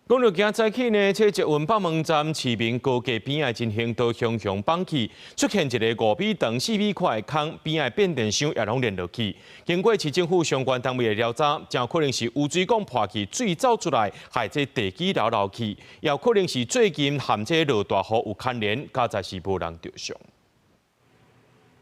講著今早起呢，這捷運北門站市民高架邊仔人行道雄雄崩去，出現一個5米長、4米寬的空，邊仔變電箱也攏連落去。經過市政府相關單位的調查，誠可能是污水管破去，水走出來，害這地基流落去，也可能是最近和這落大雨有牽連，佳哉是無人著傷。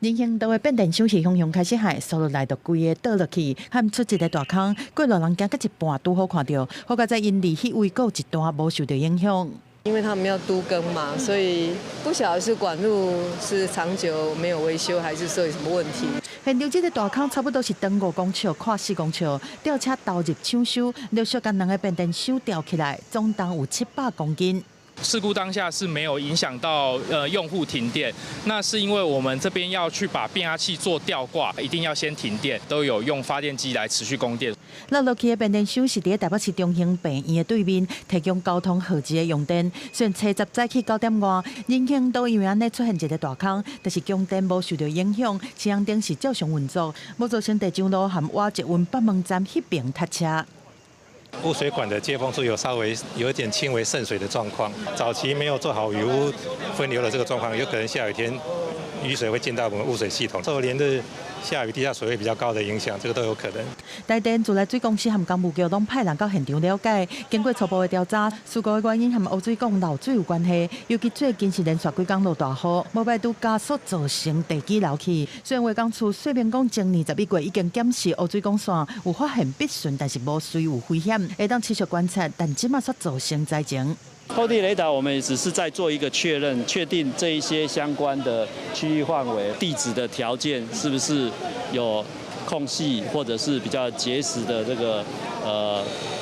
人行道的變電箱是雄雄開始害，紲落來就規个倒落去，撼出一個大空，過路人行到一半，拄好看著，好佳哉𪜶離彼位閣有一段無受著影響。因為他們要都更嘛，所以不曉得是管路是長久沒有維修，還是說有什麼問題。現場這個大空差不多是長5公尺、闊4公尺，吊車投入搶修，陸續將兩个變電箱吊起來，總重有700公斤。事故當下是沒有影響到用戶停電，那是因為我們這邊要去把變壓器做吊掛，一定要先停電，都有用發電機來持續供電。落落去的變電箱是佇台北市中興病院的對面，提供交通號誌的用電。雖然初十早起9點外，人行道因為按呢出現一個大空，但是供電無受著影響，青紅燈是照常運作，無造成地上路和倚捷運北門站彼邊塞車。污水管的接縫處有稍微有一點輕微滲水的狀況，早期沒有做好雨污分流的這個狀況，有可能下雨天雨水會進到我們污水系統，受連日下雨地下水位比較高的影響，這個都有可能。台電自來水公司和工務局攏派人到現場了解，經過初步的調查，事故的原因和污水管漏水有關係，尤其最近是連續幾工落大雨，無排除加速造成地基流去。雖然話講厝說明講，前年11月已經檢視污水管線有發現必損，但是無隨有危險，會當持續觀察，但這馬煞造成災情。透地雷達，我們也只是在做一個確認，確定這一些相關的區域範圍、地質的條件是不是有空隙，或者是比較結實的這個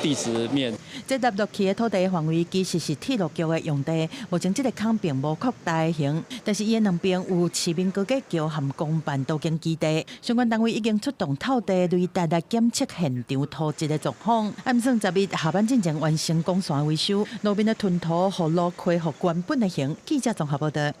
地質面。這凹落去的土地範圍其實是鐵路局的用地，目前這个空並無擴大型，但是伊的兩邊有市民高架橋和公辦都更基地，相關單位已經出動透地雷達來檢測現場土質的狀況。按算10日下班進前完成管線維修，路面的吞土予路恢復原本的形。記者綜合報道。